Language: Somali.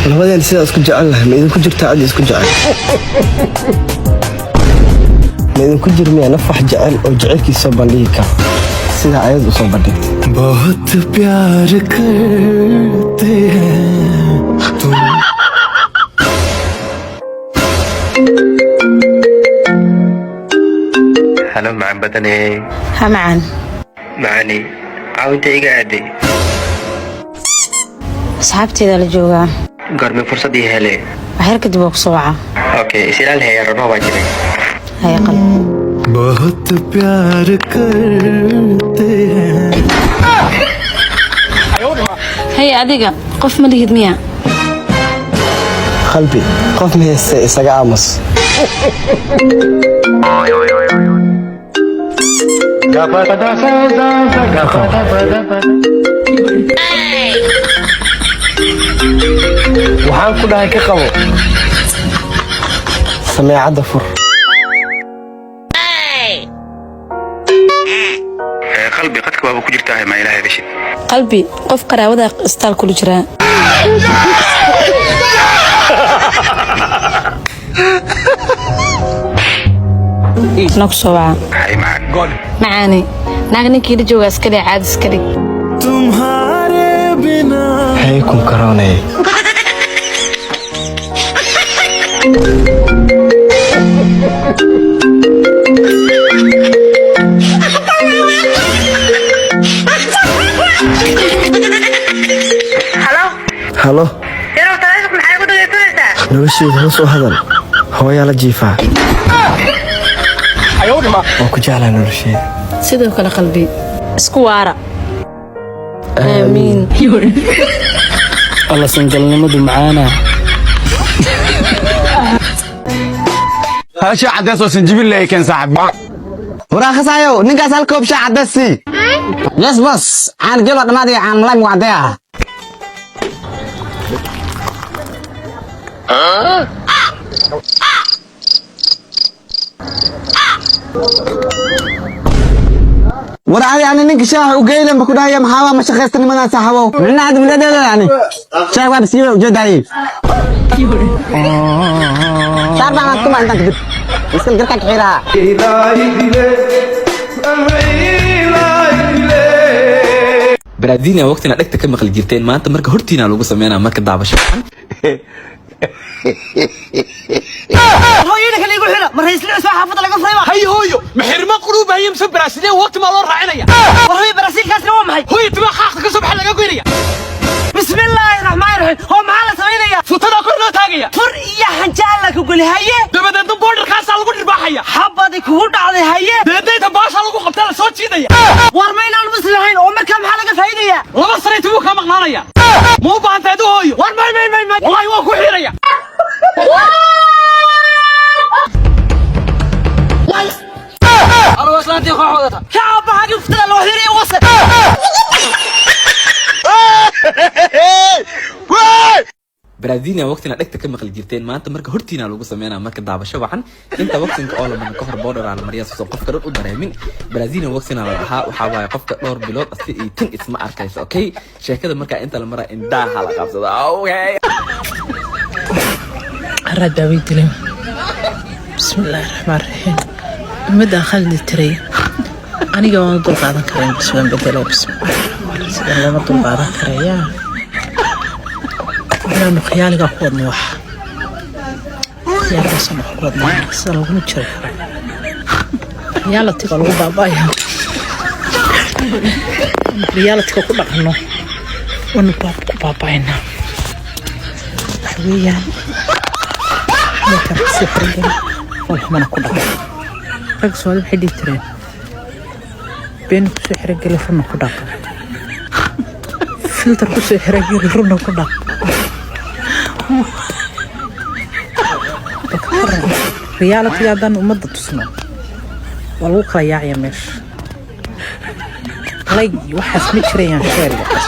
Labadeen sidaa isku jecel lahay, ma idinku jirtaa cid isku jecel? Ma idinku jirmaya naf wax jecel oo jecelkiisa soo bandhigi karo sidaa ayad u soo bandhigtay? बहुत प्यार करते हैं तुम। Halo, macaan badane. Ha, macaan. Macaani, caawinta iga aaday? Asxaabteeda la joogaa. Goormay fursad ii hele? Waxyar kadib waa kusoo wacaa. Okay, isilaal heeya, rabo baa jiray. Haya, qalbi. बहुत प्यार करते हैं। Hay, adiga qof ma lihid miya? Qalbi, qof ma hayste, isaga aamus. Waxaan ku dhahay ka qabo sameecadda, fur. Qalbi, qadka waaba ku jirtaa, ma ilaahay gashid? Qalbi, qof qaraabada isbitaal kula jiraa. Na ku soo waca. Hay, macaan. Macaani, naag ninkii la joogaa iska dhig, caadi iska dhig. तुम्हारे बिना। Hay kun karoonay. Halo. Halo. Yarow, taleefanka maxay ku dhegaysanaysaa? Nolosheeda hoos u hadal, hooyaa la jiifaa. Waan ku jeclaa nolosheeda. Sidoo kale, qalbi, isku waara, aamiin. Alla, single-nimadu macaana. Hal shay cadeys oo sinjibil leh keen, saaxib. Waraaqasayo ninkaas hal koob shaah cadeys sii. Yes boss, caan gelo dhammaad iyo caan malaay mugu cadee ah. War adi ani ninka shaaha u geylan ba ku dhahaya, maxaa waa ma shaqaystanimadan, saaxibow? Micnaha hadda miladeeda yani shaah waa bisiiba ujeedaayey shaar baan kuma intaan kadib iskal garkaan kaxiiraha. Brazilian waqtina dhegta ka maqli jirteen, maanta marka hortiina lagu sameynaa, marka daabasho. Hooyada kale igu xira, ma ra'iisul cusub xaafadda laga furay? Hay hooyo, ma xirmo quruubahaya mise Brazilian waqti maa loo raacinaya? War hooyo, Brazilkaasna waa maxay? Hooyo, timaa xaaqda ka soo baxa laga goynaya. Bismillaahi raxmaani raxiim, hoo, maxaa la samaynaya? Futadaa kor loo taagaya. Fur iyo xanja alla ku geli, haye. Dabadeedna boodharkaasaa lagu dhirbaaxaya. Xabadi kugu dhacday, haye. Dabadeedna baashaa lagu qabtaa, la soo jiidaya. War ma inaan muslim ahayn? Oo markaa maxaa laga faa'iidayaa? 2 sanay timuu kaa maqnaanaya. Ma u baahan tahay adu, hooyo? War may, may, may, may. Wallaahi waan ku xiiraya. Alo, islaantii koox wadata. Ka aabbahaagii uftada loo xiriyo wase. Brazilian waqtina dhegta ka maqli jirteen, maanta marka hortiina lagu sameynaa, marka daabasho wacan. Inta waqtinka oo la marin ka hor border la mariyaa soo qofka dhan u dareemin. Brazilian waqtina la dhahaa, waxaa waaye qofka dhowr bilood asi iyo tin isma arkayso. Okay, sheekada markaa inta la maraa indhaha la qabsado. Okay. Haraad baa way dilay. Bismillaahi raxmaan raxiim. Ummadaan khaldi tiray, aniga waan dulqaadan karayn, bas waan bedelay. Bismillah, sida looma dulqaadan karayaa inaanu khiyaaligaa ku wadno, wax khiyaaligaasaan wax ku wadnaa, sida looguma jiri karo. Reality-ga lagu baaba'aya, reality-ga ku dhaqano, waanu ku baaba'aynaa. Waxa weeyaan markaan kasii xiran foolxumana ku dhaqo. Rag Soomaali waxay dhihi jireen: been kusoo xirogeli, runa ku dhaq. Filter kusoo xirogeli, runa ku dhaq. Reality haddaan ummadda tusno, waa lagu kala yaacaya meesha. Like waxaas ma jirayaan, share waxaas.